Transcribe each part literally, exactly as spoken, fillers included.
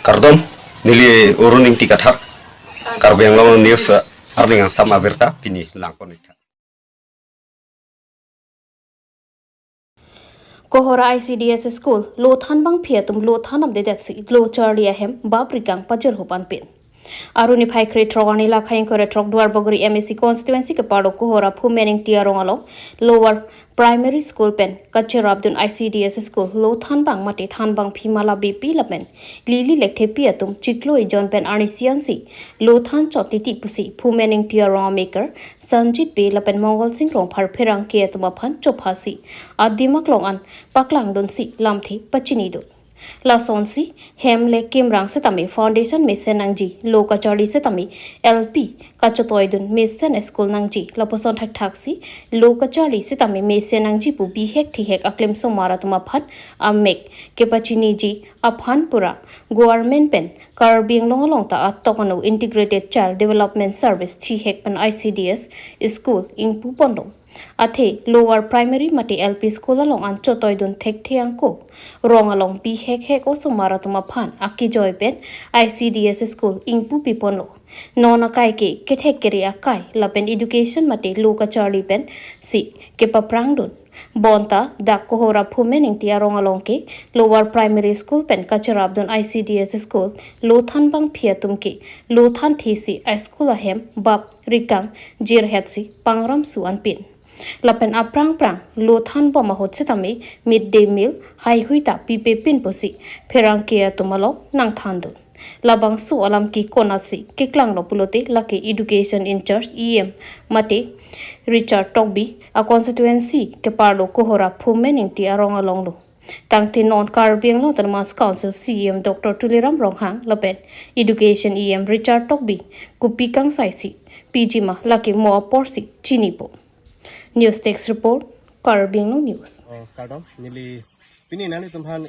Kardom, neli Arun Ingti Kathar, Karbi Anglong News, eh, arni angsam abirta pini langpon-ik tha. Kohora I C D S School, lo thanbangpi atum lo than damdedetsi, lo charli ahem, bap rikang pajirhup anpin. Arni phai krethrok arni lakhai ingkoi ra throk Duarbagori M A C constituency keparlo Kohora Phumen Ingti arong along, Lower Primary School pen kacherapdun I C D S School lo thanbang mate thanbangpi mala bepi lapen lili lekthepi atum chiklo ejon pen arnisi ansi lo than chot titi pusi Phumen Ingti arong a-maker Sanjit Bey lapen Mongol Sing Rongphar pherangke atum aphan chophasi adim aklong an paklangdunsi lamthe pachinidun. Lasonsi hem le kimrang setame foundation mesen nangji, lo kacharli setame L P kachetoidun mesen school nangji, lapuson thakthaksi lo kacharli setame mesen nangji pu bihek thihek aklem osomar atum aphan amek kepachiniji aphan pura government pen Karbi Anglong along ta atok ano Integrated Child Development Service thihek pen I C D S school ingpuponlo. Athe Lower Primary mate L P school along an chetoidun thekthe angko rong along bihek hek osomar atum aphan akejoi pen I C D S school ingpupiponlo. Non akai ke kethek kere akai lapen education mate lo kacharli pensi kepaprangdun. Bonta dak Kohora Phumen Ingti arong along ke Lower Primary School pen kacherapdun I C D S school lo thanbangpi atum ke lo thanthesi a-school ahem bap rikang jirhetsi pangramsu anpin. Lapen aphrang phrang lo thanbom ahut setame mid day meal haihui ta pipepin pusi pherangke atum along nangthandun. Labangso alam ke konatsi keklanglo pulote lake Education in-charge E M mate Richard Tokbi a-constituency keparlo Kohora Phumen Ingti arong alonglo. Tangte non Karbi Anglong Autonomous Council C E M Doctor Tuliram Ronghang lapen Education E M Richard Tokbi kopi kangsaisi piji ma lake mo aporsi chinipo. News Desk Report, Karbi Anglong News. Oh, kardom, neli pini nanglitum aphan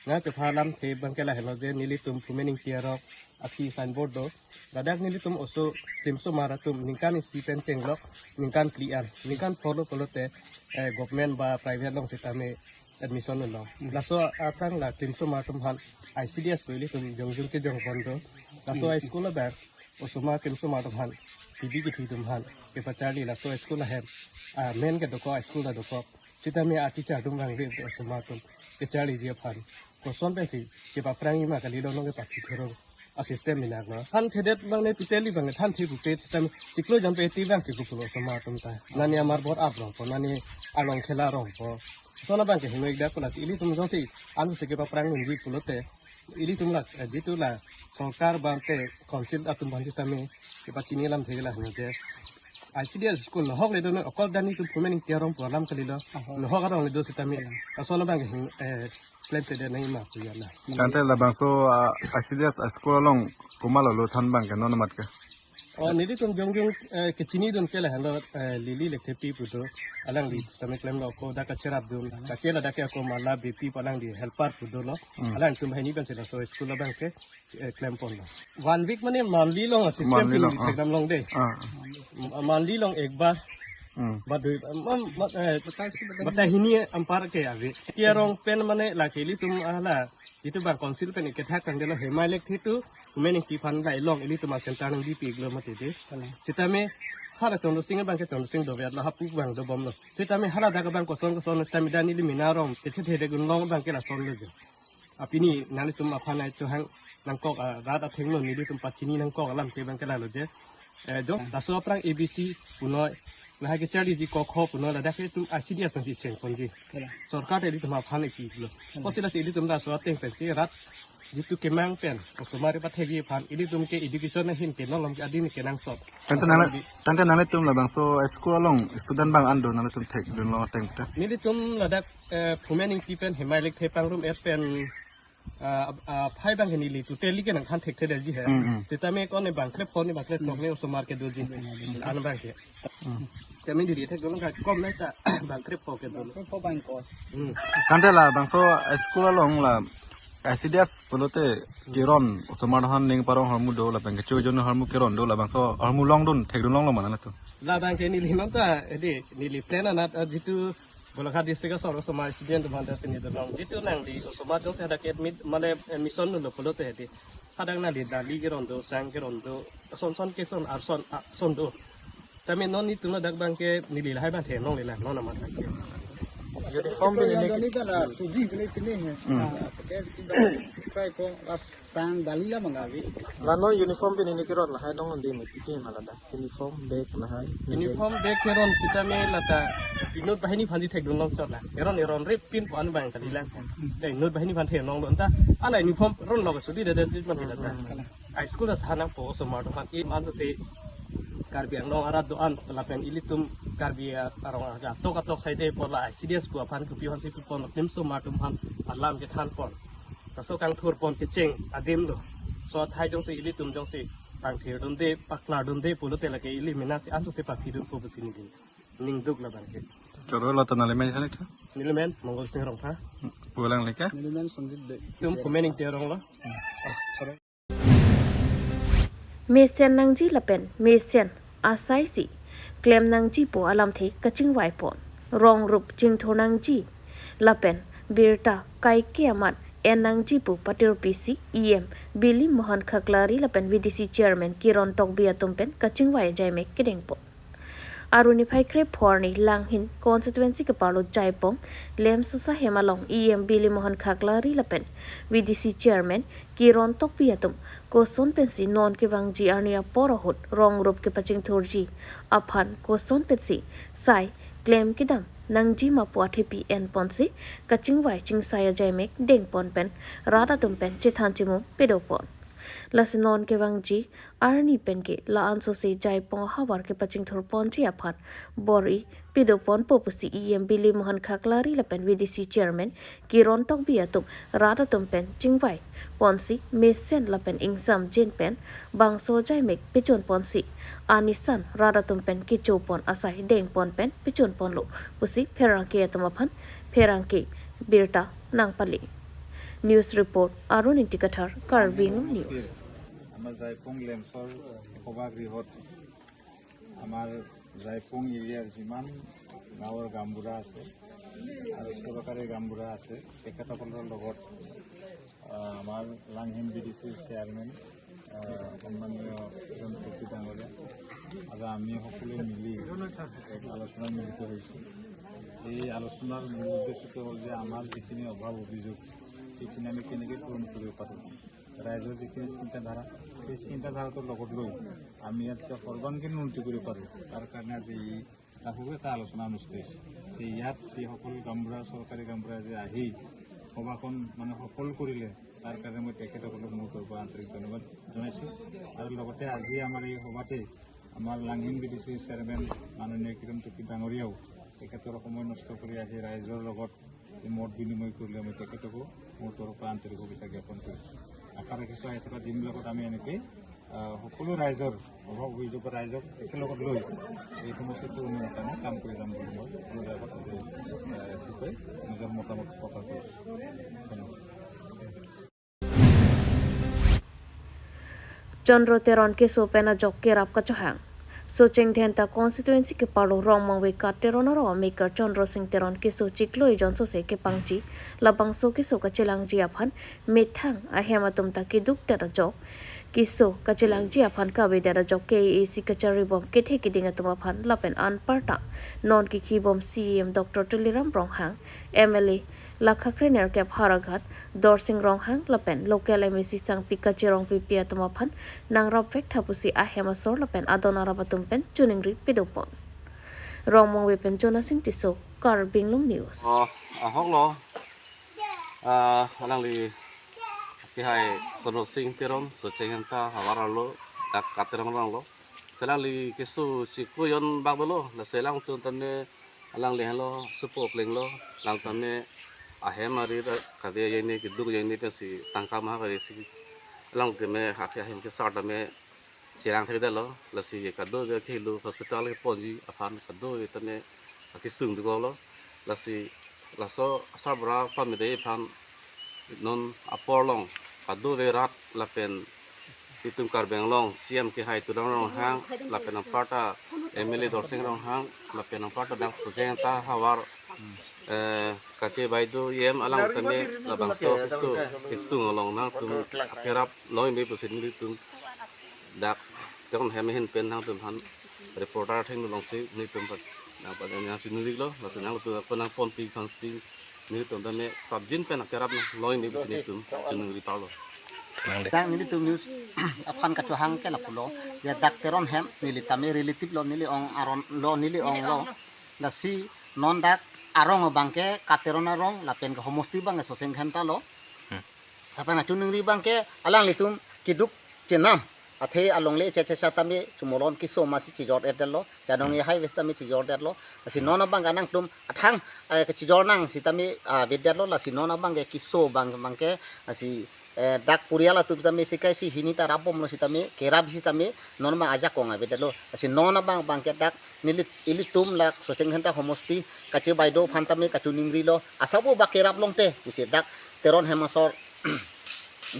nangchepha lamthe abang ke lahelo je nelitum Phumen Ingti arong aphi signboard do. Ladak nelitum oso klim osomar atum ningkan isi pen chenglok, ningkan phli an, ningkan phongo pulote, eh, government ba private along setame admission lo. Hmm. Laso aphrang la klim osomar atum aphan I C D S pu ilitum jongjung kejongpon do. Laso, hmm, a-school abang osomar klim osomar atum aphan, T V kithi atum aphan kepacharli laso a-school ahem, ah, men ke dokok, a-school ta dokok. Setame a-teacher atum vangve osomar atum kecharliji aphan koson pensi kepaphrangji ma kalilo, nonke pathi thurong a-system minak lo. Thanthedet abang ne totally abang ne thanthe pupe setame chiklo jam pe eti abang ke kupulo osomar atum ta. Nani amar bor ap rongpo, nani along khela rongpo. Lason abang ke hingno-ik dak pulo si ilitum jongsi ansi kepaphrangdunji pulote ilitum la, eh, jitu la sorkar bangke council atum aphan setame kepachini lamthe ke lahelo je I C D S school nohok le do, non okor dani tum Phumen Ingti arong pu alam kalilo. Aha. Nohok arong le do setame. Hmm. Lason abang ke hing, eh, plan te de nangji ma puya na. Tangte labangso, ah, I C D S school along komatlo lo than abang ke non amat ke? Oh, nelitum jongjung, eh, kechinidun ke lahelo, eh, lili lekthepi pu do, alangli setame klemlo ko dak kacherapdun, dak ke ladak ke ako mala bepi pu alangli helper pu dolo, hmm, alangtum hini pensi laso school abang ke, eh, klemponlo. One week mane monthly along a-system, monthly along, pini, ah, thekdam long de. Ah. M-, monthly along ek bar, hmm, ba dui, ma, ma, eh, batai hini anpar ke ave. Ingti arong pen mane lake ilitum hala jitu abang council pen kethak tangdetlo, hemai lekthe tu Phumen Ingti aphan la ilong ilitum a-center nangbipi-iklo mati de. Kalang. Setame hala Chandra Sing abang ke Chandra Sing doviat lo, hapu abang dobomlo. Setame hala dak abang koson koson setame dani limina rong kechethe de gunlong abang ke lasonlo jo. Apini nanglitum aphan ai chohang nangkok, ah, rat athengno nelitum pachini nangkok alam ke abang ke lahelo je. Eh, jo, laso aphrang A B C punoi, lahai kecharliji ko kho punoi, ladak ke tum I C D S pensi chengponji. Kalang. Sorkar te ilitum aphan ipilo. Kalang. Apotsi lasi ilitum laso ateng pensi rat jitu kemang pen osomar pathekji aphan ilitum ke education ahin ke nolom ke adin ke nangsot. Tangte nang, tangte nanglitum labangso school along student abang an do nanglitum thekdunlo ateng ta? Nelitum ladak, eh, Phumen Ingti pen hemai lekthe pangrum-et pen, ah, ah, phai abang hini li totally ke nangthan thekthedetji he. Hmm, hmm. Setame ko ne bangkrepho ne bangkrepho ne osomar kedoji. Hmm. An abang ke. Hmm. Kami diri thekdun ka kom na ta bangkrepho kedo. Bangkrepho bangko. Hmm. Tangte labangso school along la I C D S pulote keron osomar atum aphan ning parong ahormu do lapen kecho ejon ahormu keron do, labangso ahormu longdun thekdun longlo ma nanglitum? Labang ke neli non ta, eh, di, neli plan anat, eh, jitu Golaghat district asor osomar student atum aphan ta pini dolong. Jitu nangli osomar jongsi hadak admit mane admission lo pulote hedi. Hadak nangli dali keron do, sang keron do, son son keson arson ason do. Tame non netum ladak abang ke neli lahai abang theklongle, non amat lake. Uniform pini ne, ini kan, ah, suji pini pini hai. Hmm. Ah, pakai si try ko, ah, sang dali la mangavi. La non uniform pini ne keron lahai dong andi mati ke ma ladak. Uniform bag lahai. Uniform bag keron sitame lata inut banghini aphan theklong chot la. Keron keron rip pin po an abang kali lang. Dei inut banghini aphan theklonglo anta. Ala uniform ronlo sudi dada treatment lata. Hmm. High school ta thanangpo osomar atum aphan, iman si Karbi Anglong arat do-an lapen ilitum Karbi arong aja tok atok saide pola I C D S ku aphan kupi aphan si pipon lim osomar atum aphan alam kethan pon. Laso kangthur pon kecheng adim lo. So athai jongsi ilitum jongsi pangthir dunde, paklar dunde pulote lake ili mena si anso si papi dunpo pusi neli ningduk labang ke. Choro lo ta nangli men sani tha? Neli men Mongol Sing Rongpha. Pulang leka? Neli men Sanjit Bey. Itum kumen ning terong lo. Mesen nangji lapen mesen asai si klem nangji pu alamthe kachingvai pon. Rong rup chingthur nangji lapen birta kaike amat en nangji pu patirpi si E M Bili Mohan Khaklari lapen V D C Chairman Kiron Tokbi atum pen kachingvai ajai mek kedeng pon. Arni phai kre pho arni Langhin constituency keparlo Jaipong Lemsasa hem along E M Bili Mohan Khaklari lapen V D C Chairman Kiron Tokbi atum koson pensi non kevangji arni apor ahut rong rup kepachingthurji aphan koson pensi sai klem kedam nangji ma pu athepi en ponsi kachingvai chingsai ajai mek deng pon pen rat atum pen chethan chimum pedo pon. Lasi non kevangji arni penke la-anso si Jaipong ahavar kepachingthur ponji aphan bor-i pedo ponpo pusi E M Bili Mohan Khaklari lapen V D C Chairman Kiron Tokbi atum rat atum pen chingvai ponsi mesen lapen ingsam jin pen bangso ajai mek pechun ponsi anisan rat atum pen kecho pon asai deng pon pen pechun ponlo pusi pherangke atum aphan pherangke birta nangpali. News report, Arun Ingti Kathar, Karbi Anglong News. আমাৰ জাইপং লেমচৰ সভাগৃহত আমাৰ জাইপং এৰিয়াৰ যিমান গাঁৱৰ গাঁওবুঢ়া আছে আৰু চৰকাৰী গাঁওবুঢ়া আছে, তেখেতসকলৰ লগত, আহ, আমাৰ লাংহিন বি ডি চিৰ চেয়াৰমেন, আহ, সন্মানীয় কিৰণ কটকী ডাঙৰীয়া আৰু আমি সকলোৱে মিলি এক আলোচনাত মিলিত হৈছোঁ। এই আলোচনাৰ মূল উদ্দেশ্যটো হ'ল যে আমাৰ যিখিনি অভাৱ অভিযোগ, সেইখিনি আমি কেনেকৈ পূৰণ কৰিব পাৰোঁ, ৰাইজৰ যিখিনি চিন্তাধাৰা, সেই চিন্তাধাৰাটোৰ লগত লৈ আমি ইয়াত সৰ্বাংগীন উন্নতি কৰিব পাৰোঁ, তাৰ কাৰণে আজি এই এটা সৰু এটা আলোচনা অনুষ্ঠিত হৈছে। যে ইয়াত যিসকল গাঁওবুঢ়া, চৰকাৰী গাঁওবুঢ়া যে আহি সভাখন মানে সফল কৰিলে, তাৰ কাৰণে মই তেখেতসকলক মোৰ তৰফৰ পৰা আন্তৰিক ধন্যবাদ জনাইছোঁ। আৰু লগতে আজি আমাৰ এই সভাতে আমাৰ লাংহিন বি ডি চিৰ চেয়াৰমেন মাননীয় কিৰণ টুকি ডাঙৰীয়াও তেখেতৰ সময় নষ্ট কৰি আহি ৰাইজৰ লগত এই মত বিনিময় কৰিলে মই তেখেতকো মোৰ তৰফৰ পৰা আন্তৰিক শুভেচ্ছা জ্ঞাপন কৰিছোঁ। আশা ৰাখিছোঁ আহি থকা দিনবিলাকত আমি এনেকৈ, আহ, সকলো ৰাইজৰ অভাৱ অভিযোগ ৰাইজক একেলগত লৈ এই সমস্যাটো উন্নয়নৰ কাৰণে কাম কৰি যাম বুলি মই সকলো ৰাইজক আজি, আহ, কি কয়, নিজৰ মতামত প্ৰকাশ কৰিছোঁ। ধন্যবাদ। Chandra Teron keso pen ajok kerap kachohang. Socheng Dhenta constituency keparlo Rongmongve Kat Teron arong amekar Chandra Sing Teron keso chiklo ejon sose kepangji labangso keso kachelangji aphan methang ahem atum ta keduk det ajok, keso kachelangji aphan kavedet ajok K A A C kachari bom kethe keding atum aphan lapen anparta non kekhi bom C E M Doctor Tuliram Ronghang, M L A lakha krenerkep Howraghat Dorsing Ronghang lapen local M A C Sangpi Kache Rongpipi atum aphan nangrap vek tha pusi ahem asor lapen adon arap atum pen choningri pedo pon. Rongmongve pen Jonasing Tisso, Karbi Anglong News. Oh, ahok lo. Ah, alangli kehai Chandra Sing Teron, Socheng Dhenta havar arlo, dak Kat Teron arong lo. Alangli keso chiklo ejon bak dolo, lasi alangtum tame alangli henlo supo klenglo, alang tame ahem ari ta kave ajoine keduk ajoine pensi tangka maha kave si alang tame api ahem kesar tame chelang thekdetlo, lasi kadokave kehelo hospital keponji aphan kadokave tame akesung dukoklo, lasi laso asarbura pamede aphan non apor along kadokave rat lapen itum Karbi Anglong C E M kehai Tuliram Ronghang lapen anparta M L A Dorsing Ronghang lapen anparta dak Socheng Dhenta havar Eh, kachebai do E M alang tame labangso office kesung along nangtum kerap longme pusi nelitum dak Teron hem ahin pen nangtum aphan reporter athengno alongsi nelitum pat nangpat nangchiningri lo, lasi nangtum ako nangponpi aphansi nelitum tame prapjin pen akerap longme pusi nelitum chiningri parlo. Dak nelitum news aphan kachohang ke lapulo, ya dak Teron hem neli tame relative lo, neli ong aron lo, neli ong lo. Lasi non dak arong abang ke Kateron arong lapen ke homosti abang ke Socheng Dhenta lo. Hmm. Lapen kachiningri abang ke alanglitum keduk chenam athe alongle cheche tame chumolon keso masi chijor-et detlo, chanong e highway tame chijor detlo. Lasi non abang ke nangtum athang, eh, kechijor nang sitame, ah, vet detlo, lasi non abang ke keso abang abang ke lasi eh, dak porial atum sitame sika isi hini ta rapbomlo sitame, kerap sitame, non abang ajakong ave detlo. Lasi non abang abang ke dak neli, ilitum lak Socheng Dhenta homosti kachebai do aphan tame kachiningri lo. Asap o ba kerap longte pusi dak Teron hem asor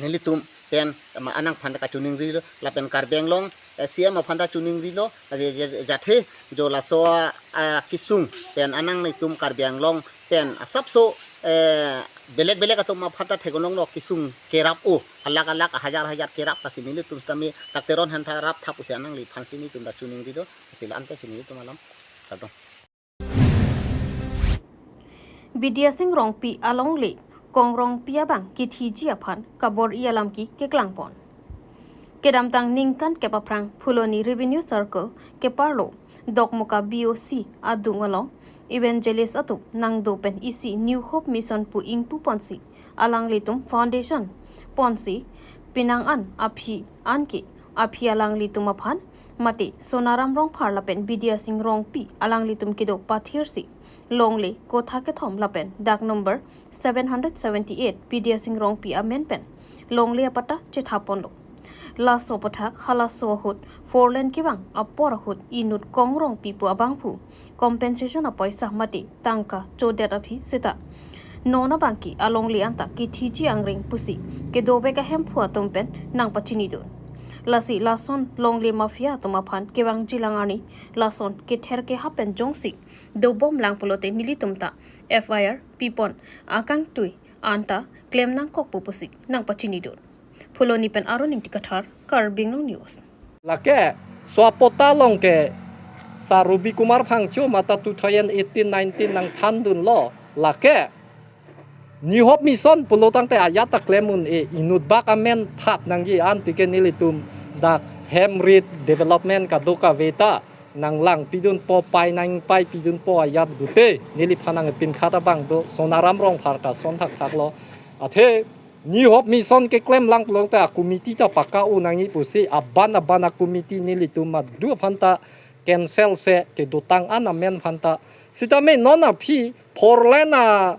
nelitum pen ma anang aphan kachiningrilo, lapen Karbi Anglong, eh, C M aphan ta chiningrilo, aje, je, jathe jo laso, ah, kesung pen anang nelitum Karbi Anglong pen asapso, eh, belek belek atum aphan ta theklonglo, kesung kerap o alak alak hajar hajar kerap, lasi nelitum sitame dak Teron hem ta raptha pusi alangliphansi nelitum ta chiningrilo, lasi la-an ta si nelitum alam. Kardom. Bidya Sing Rongpi alongle Kong Rongpi abang kithiji aphan kabor-i alam ke keklangpon. Kedamtang ningkan kep aphrang Phuloni Revenue Circle keparlo Dokmoka B O C adung along evangelist atum nangdo pen isi New Hope Mission pu ingpuponsi alanglitum foundation ponsi penang an aphi anke aphi alanglitum aphan mate Sonaram Rongphar lapen Bidya Sing Rongpi alanglitum kedo pathirsi longle kotha kethom lapen dak number seven hundred seventy-eight Bidya Sing Rongpi amen pen longle apatta chethaponlo. Laso aputhak halaso ahut four lane kevang apor ahut inut Kong Rongpi pu abangphu compensation apoisa mate tangka chodet aphi seta non abang ke alongle anta kithiji angreng pusi kedovek ahemphu atum pen nangpachinidun. Lasi lason longle mafia atum aphan kevangjilang arni lason kether kehap pen jongsi dobomlang pulote nelitum ta F I R pipon akangtui anta klem nangkokpo pusi nangpachinidun. Phuloni pen Arun Ingti Kathar, Karbi Anglong News. Lake, so apota along ke, Sar Rubi Kumar Phangcho mate two thousand eighteen nineteen nangthandunlo. Lake, New Hope Mission pulo tangte ajat ta klem un-e, inut bak amen thap nangji an tike nelitum dak hem rit development kadokave ta nanglangpidunpo, pai nangpaipidunpo ajat gute neliphan nangpinkhat abang do, Sonaram Rongphar ta son thakthaklo. Athe New Hope Mission keklemlang pulote a-committee ta paka-o nangji pusi aban aban a-committee nelitum madu aphan ta cancel se kedotang an amen aphan ta. Sitame non aphi four lane a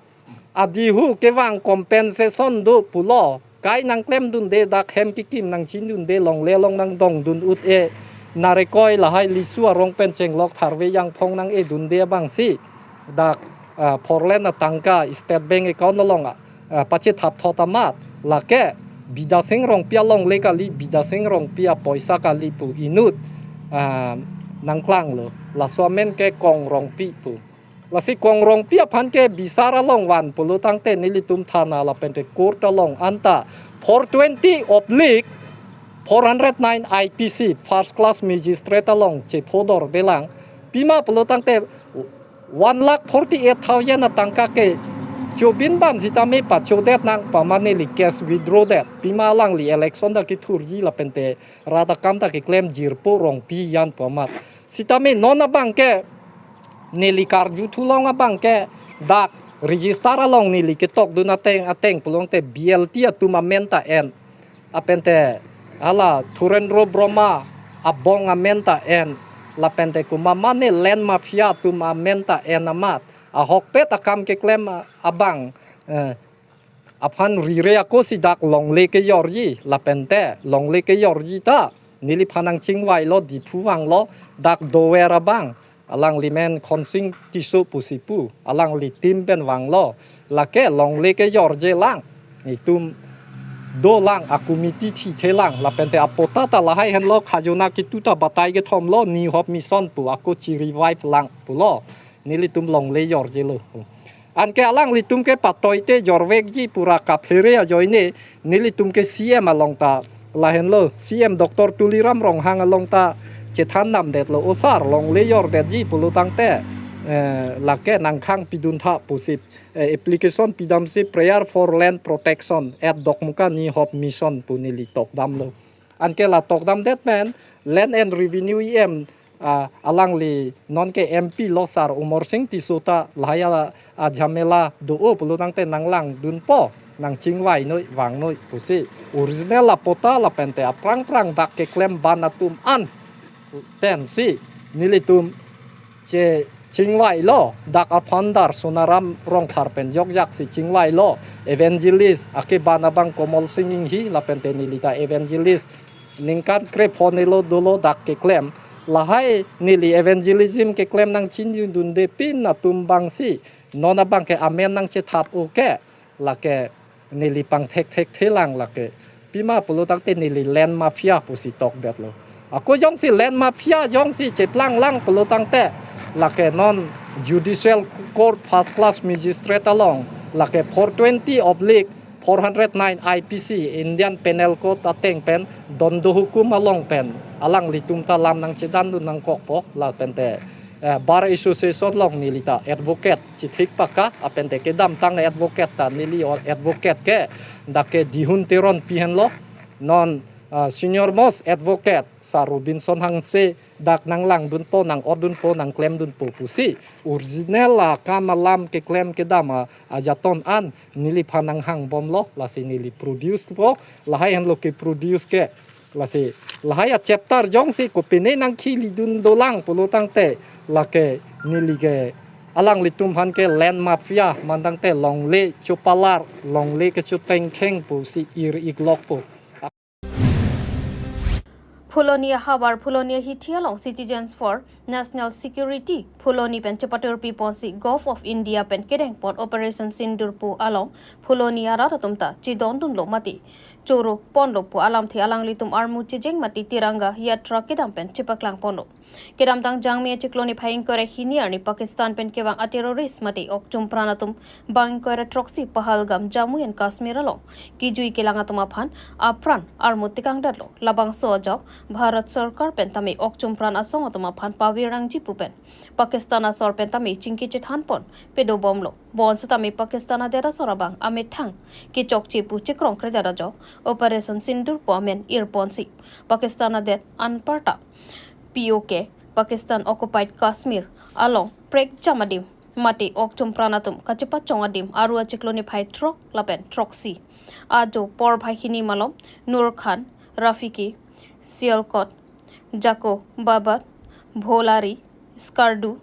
adihu kevang compensation do pulo. Kai nangklemdunde, dak hem kekim nangchindunde, longle along nangdongdun ut-e, Narekoi lahai Lisu arong pen chenglok tharve jangphong nang-edunde abangsi dak, ah, four lane atangka State Bank account along, ah, pachethap thot amat, lake Bidya Sing Rongpi alongle kali, Bidya Sing Rongpi apoisa kali pu inut, ah, nangklanglo. Laso amen ke Kong Rongpi pu. Lasi Kong Rongpi aphan ke bisar along van pulo tangte nelitum thana lapente court along anta four twenty oblique four hundred nine I P C first class magistrate along chephodordelang. Pima pulo tangte one lakh forty-eight thousand atangka ke chobin ban sitame pachodet nang pu amat neli case withdraw det. Pima alangli election ta kethurji lapente rat akam ta keklem jirpo Rongpi jan pu amat. Sitame non abang ke neli karju thulong abang ke dak register along neli ketokdun ateng ateng pulote B L T atum amen ta en. Lapente hala Thurendro Brahma abong amen ta en. Lapente komat mane land mafia atum amen ta en amat. Ahokpet akam keklem abang, eh, aphan rire ako si dak longle kejorji, lapente longle kejorji ta neliphan nangchingvailo, Diphu vanglo, dak dover abang, alangli men Khonsing Tisso pusi pu, alangli team pen vanglo, lake longle kejorjelang, itum dolang, a-committee thithelang, lapente apota ta lahai henlo, khajona kitu ta batai kethomlo, New Hope Mission pu, ako chi-revive lang pulo. Nelitum longle jorjelo. Anke alanglitum ke patoite jorvekji pura kaphere ajoine, nelitum ke C M along ta lahenlo, C M Doctor Tuliram Ronghang along ta chethan namdetlo, "O sir, longle jordetji pulo tangte, eh, lake nangkhang pidun tha," pusi, eh, application pidamsi prayer for land protection at Dokmoka Nihop Mission pu neli tokdamlo. Anke la tokdamdet pen Land and Revenue E M, ah, alangli nonke M P lo sir Amarsing Tisso ta lahai a, ajhamela do-o pulo tangte nanglangdunpo, nangchingvai noi, vang noi pusi. Original apatta lapente aphrang phrang dak keklem ban atum an pensi nelitum che chingvailo, dak a founder Sonaram Rongphar pen jokjak si chingvailo, evangelist, akeban abang Komol Sing Inghi, lapente neli ta evangelist ningkan krepho nelo dolo dak keklem. Lahai neli evangelism keklem nangchinidunde pin atum abangsi non abang ke amen nangchethap-o ke, lake neli pangthekthekthelang lake. Pima pulo tangte neli land mafia pusi tokdetlo. Ako jongsi land mafia jongsi cheplanglang pulo tangte, lake non Judicial Court First Class Magistrate along, lake four twenty oblique four hundred nine I P C, Indian Penal Code ateng pen, dondo hukum along pen alanglitum ta lam nangchedandun nangkokpo, lapente, eh, Bar Association along neli ta advocate chithik paka, lapente kedamtang advocate ta neli or advocate ke dak ke Dihun Teronpi henlo, non, ah, senior most advocate sir Robinson Hanse dak nanglangdunpo, nang-otdunpo, nangklemdunpo pusi. Original akam alam keklem kedam a, ajaton an neliphan nanghangbomlo, lasi neli produce po, lahai henlo keproduce ke. Lasi lahai a chapter jongsi kopine nangkhelidun dolang pulo tangte, lake neli ke alanglitum aphan ke land mafia, mantangte longle chopalar, longle kechotengkheng pusi ir-iklokpo. Phuloni ahavar Phuloni ahithi along Citizens for National Security Phuloni pen chepatur piponsi Govt of India pen kedengpon Operation Sindoor pu along Phuloni arat atum ta chedondunlo mate choro ponlo pu alamthe alanglitum armu chejeng mate Tiranga Yatra kedam pen chepaklangponlo. Kedamtang Jangmi achiklo niphai ingkoi ra hini arni Pakistan pen kevang a-terrorist mate okchumpran atum bang ingkoi ra throksi Pahalgam, Jammu and Kashmir along kejui kelang atum aphan apran armu tekangdetlo. Labangso ajok Bharat Sorkar pen tame okchumpran asong atum aphan pavirnangji pu pen Pakistan asor pen tame chingki chethanpon pedobomlo. Bonsetame Pakistan adet asor abang amethang kechokche pu chekrongkredet ajok Operation Sindoor pu amen irponsi Pakistan adet anparta P O K, Pakistan occupied Kashmir along prekjam adim mate okchumpran atum kachepachong adim Aru achiklo niphai throk lapen throksi ajo porphai hini malom Nur Khan, Rafiki, Sialkot, Jako Babad, Bholari, Skardu,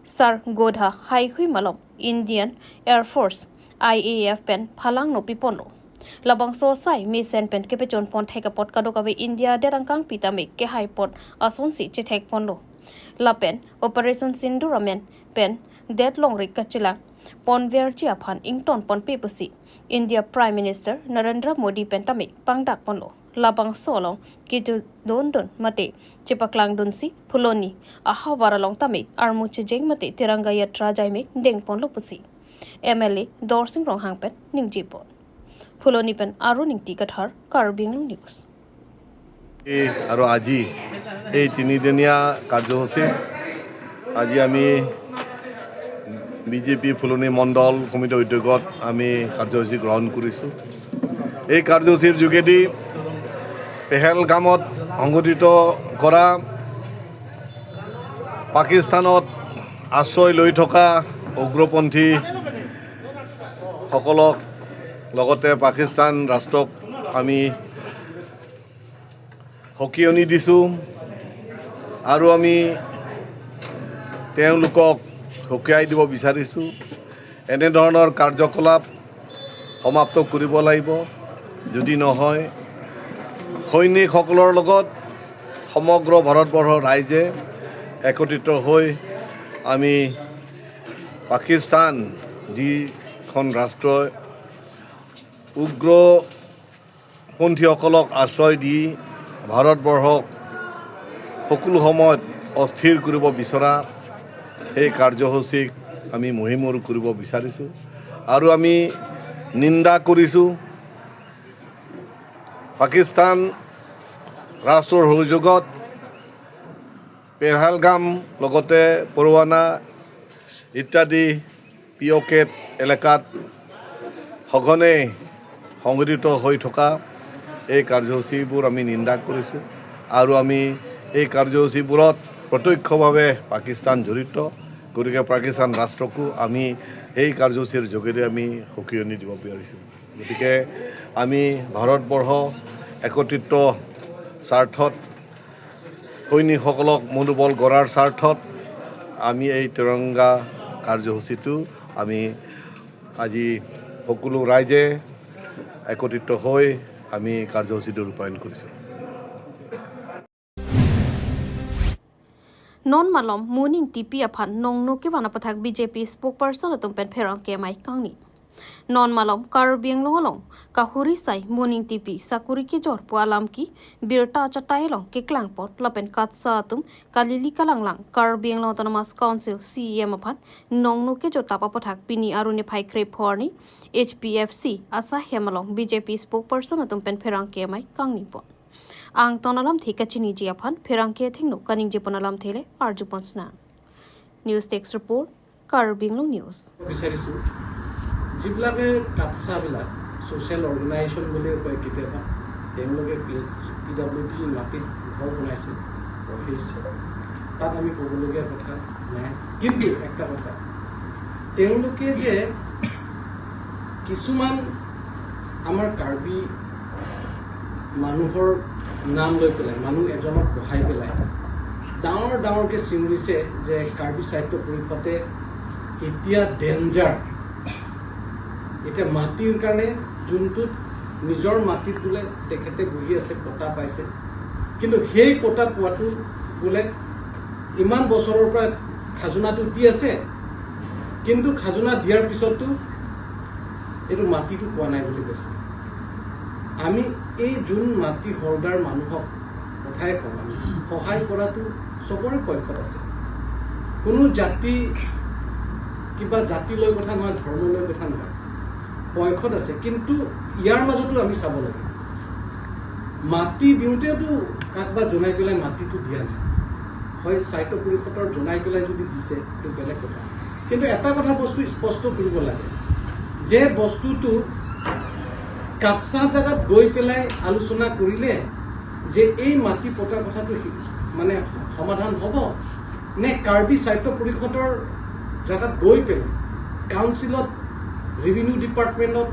Sargodha haihui malom Indian Air Force, I A F pen phalangno piponlo. Labangso asai mesen pen kepechonpon thek apot kadokave India adet angkangpi tame kehaipon asonsi chethekponlo. Lapen Operation Sindoor amen pen det longri kachelang ponverji aphan ingtonponpe pusi India Prime Minister Narendra Modi pen tame pangdakponlo. Labangso along kejodondun mate chepaklangdunsi Phuloni ahavar along tame armu chejeng mate Tiranga Yatra jaimek dengponlo pusi M L A Dorsing Ronghang pen ningjepon. Phuloni pen Arun Ingti Kathar, Karbi Anglong News. এই আৰু আজি এই তিনিদিনীয়া কাৰ্যসূচীত আজি আমি B J P ফুলনি মণ্ডল সমিতিৰ উদ্যোগত আমি কাৰ্যসূচী গ্ৰহণ কৰিছোঁ। এই কাৰ্যসূচীৰ যোগেদি পেহেলগামত সংঘটিত কৰা পাকিস্তানত আশ্ৰয় লৈ থকা উগ্ৰপন্থীসকলক লগতে পাকিস্তান ৰাষ্ট্ৰক আমি সকিয়নি দিছোঁ আৰু আমি তেওঁলোকক সকীয়াই দিব বিচাৰিছোঁ। এনেধৰণৰ কাৰ্যকলাপ সমাপ্ত কৰিব লাগিব। যদি নহয়, সৈনিকসকলৰ লগত সমগ্ৰ ভাৰতবৰ্ষৰ ৰাইজে একত্ৰিত হৈ আমি পাকিস্তান যিখন ৰাষ্ট্ৰই উগ্ৰপন্থীসকলক আশ্ৰয় দি ভাৰতবৰ্ষক সকলো সময়ত অস্থিৰ কৰিব বিচৰা সেই কাৰ্যসূচীক আমি মষিমূৰ কৰিব বিচাৰিছোঁ আৰু আমি নিন্দা কৰিছোঁ। পাকিস্তান ৰাষ্ট্ৰৰ সহযোগত পেহেলগাম লগতে পৰৱানা ইত্যাদি পি অ' কে এলেকাত সঘনে সংঘটিত হৈ থকা এই কাৰ্যসূচীবোৰ আমি নিন্দা কৰিছোঁ আৰু আমি এই কাৰ্যসূচীবোৰত প্ৰত্যক্ষভাৱে পাকিস্তান জড়িত। গতিকে পাকিস্তান ৰাষ্ট্ৰকো আমি এই কাৰ্যসূচীৰ যোগেদি আমি সকিৰণি দিব বিচাৰিছোঁ। গতিকে আমি ভাৰতবৰ্ষ একত্ৰিত স্বাৰ্থত, সৈনিকসকলক মনোবল গঢ়াৰ স্বাৰ্থত আমি এই তিৰংগা কাৰ্যসূচীটো আমি আজি সকলো ৰাইজে একত্ৰিত হৈ আমি কাৰ্যসূচীটো ৰূপায়ণ কৰিছোঁ। Non malom Moning T P aphan nongno kevan aputhak B J P spokesperson atum pen pherangke amei kangni. Non malom Karbi Anglong along kahuri sai Moning T P sakuri kejor pu alam ke birta chatai along keklangpon lapen KATSSA atum kalili kalanglang Karbi Anglong Autonomous Council C E M aphan nongno kejotap aputhak pini arni niphai krepho arni H P F C asahem along B J P spokesperson atum pen pherangke amei kangnipon. Angton alamthe kachiniji aphan pherangke athengno kaningjepon alamthe le arjupon sna. News Desk Report, Karbi Anglong News. বিচাৰিছোঁ যিবিলাকে কাটচাবিলাক social organisation বুলিও কয় কেতিয়াবা, তেওঁলোকে P P W D মাটিত ঘৰ বনাইছে, অফিচ, তাত আমি ক'বলগীয়া কথা নাই। কিন্তু একটা কথা, তেওঁলোকে যে কিছুমান আমাৰ কাৰ্বি মানুহৰ নাম লৈ পেলাই, মানুহ এজনক বহাই পেলাই ডাঙৰ ডাঙৰকৈ চিঞৰিছে যে কাৰ্বি সাহিত্য পৰিষদে এতিয়া ডেঞ্জাৰ, এতিয়া মাটিৰ কাৰণে যোনটোত নিজৰ মাটিত বোলে তেখেতে বহি আছে, পট্টা পাইছে, কিন্তু সেই পট্টা পোৱাটো বোলে ইমান বছৰৰ পৰা খাজনাটো দি আছে, কিন্তু খাজনা দিয়াৰ পিছতো এইটো মাটিটো পোৱা নাই বুলি কৈছে। আমি এই যোন মাটি হল্ডাৰ মানুহক কথাই কওঁ, আমি সহায় কৰাটো চবৰে পক্ষত আছে। কোনো জাতি, কিবা জাতি লৈ কথা নহয়, ধৰ্ম লৈ কথা নহয়, পক্ষত আছে। কিন্তু ইয়াৰ মাজতো আমি চাব লাগে, মাটি দিওঁতেতো কাক বা জনাই পেলাই মাটিটো দিয়া নাই, হয় সাহিত্য পৰিষদৰ জনাই পেলাই যদি দিছে, সেইটো বেলেগ কথা। কিন্তু এটা কথা বস্তু স্পষ্ট কৰিব লাগে যে বস্তুটো কাটচা জেগাত গৈ পেলাই আলোচনা কৰিলে যে এই মাটি পট্টাৰ কথাটো সি- মানে সমাধান হ'ব, নে কাৰ্বি সাহিত্য পৰিষদৰ জেগাত গৈ পেলাই কাউন্সিলত, ৰেভিনিউ ডিপাৰ্টমেণ্টত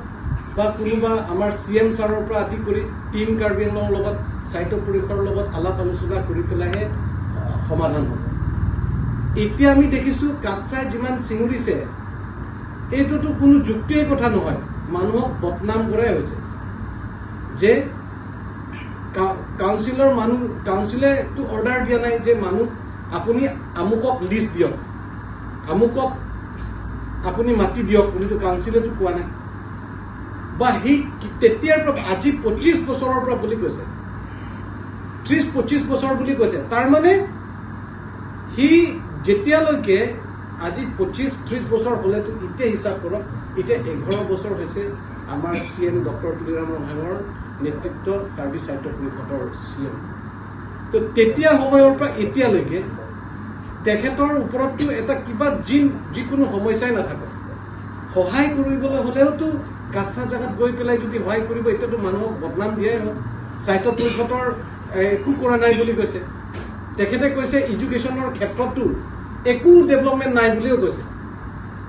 বা কোনোবা আমাৰ চি এম ছাৰৰ পৰা আদি কৰি টিম কাৰ্বি আংলঙৰ লগত সাহিত্য পৰিষদৰ লগত আলাপ আলোচনা কৰি পেলাইহে, আহ, সমাধান হ'ব। এতিয়া আমি দেখিছোঁ কাটচাই যিমান চিঙুৰিছে, এইটোতো কোনো যুক্তিৰ কথা নহয়, মানুহক বদনাম কৰাই হৈছে যে কা- কাউন্সিলৰ মানুহ, কাউন্সিলেতো অৰ্ডাৰ দিয়া নাই যে মানুহ আপুনি আমুকক লিষ্ট দিয়ক, আমুকক আপুনি মাটি দিয়ক বুলিতো কাউন্সিলেতো কোৱা নাই। বা সি কি- তেতিয়াৰ পৰা, আজি পঁচিছ বছৰৰ পৰা বুলি কৈছে, ত্ৰিছ পঁচিছ বছৰ বুলি কৈছে। তাৰমানে সি যেতিয়ালৈকে, আজি পঁচিছ ত্ৰিছ বছৰ হ'লেতো এতিয়া হিচাপ কৰক, এতিয়া এঘাৰ বছৰ হৈছে আমাৰ চি এম ডক্টৰ তুলিৰাম ৰংহাঙৰ নেতৃত্ব কাৰ্বি সাহিত্য পৰিষদৰ চি এম। তো তেতিয়া সময়ৰ পৰা এতিয়ালৈকে তেখেতৰ ওপৰততো এটা কিবা যি যিকোনো সমস্যাই নাথাকে। সহায় কৰিবলৈ হ'লেওতো কাটচা জেগাত গৈ পেলাই যদি সহায় কৰিব, এতিয়াতো মানুহক বদনাম দিয়াই হ'ল। সাহিত্য পৰিষদৰ, এ, একো কৰা নাই বুলি কৈছে। তেখেতে কৈছে এডুকেশ্যনৰ ক্ষেত্ৰতো একো ডেভেলপমেণ্ট নাই বুলিও কৈছে।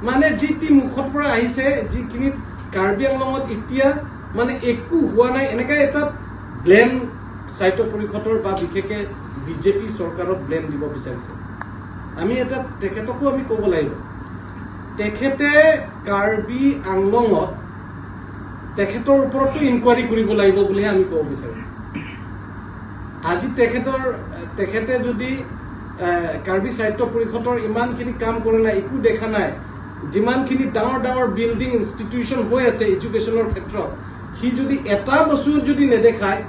মানে যি টি মুখৰ পৰা আহিছে, যিখিনি কাৰ্বি আংলঙত এতিয়া মানে একো হোৱা নাই, এনেকা এটা ব্লেম সাহিত্য পৰিষদৰ বা বিশেষকৈ বিজেপি চৰকাৰক ব্লেম দিব বিচাৰিছে। আমি এটা তেখেতকো আমি ক'ব লাগিব, তেখেতে কাৰ্বি আংলঙত তেখেতৰ ওপৰতো ইনকুৱাৰী কৰিব লাগিব বুলিহে আমি ক'ব বিচাৰোঁ। আজি তেখেতৰ, তেখেতে যদি, এ, কাৰ্বি সাহিত্য পৰিষদৰ ইমানখিনি কাম কৰা নাই, একো দেখা নাই, যিমানখিনি ডাঙৰ ডাঙৰ বিল্ডিং ইনষ্টিটিউশ্যন হৈ আছে এডুকেশ্যনৰ ক্ষেত্ৰত, সি যদি এটা বস্তু যদি নেদেখায়,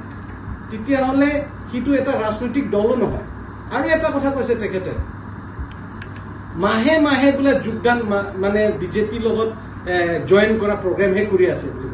তেতিয়াহ'লে সিটো এটা ৰাজনৈতিক দলো নহয়। আৰু এটা কথা কৈছে তেখেতে, মাহে মাহে বোলে যোগদান মা- মানে বিজেপিৰ লগত জইন কৰা প্ৰগ্ৰেমহে কৰি আছে বুলি।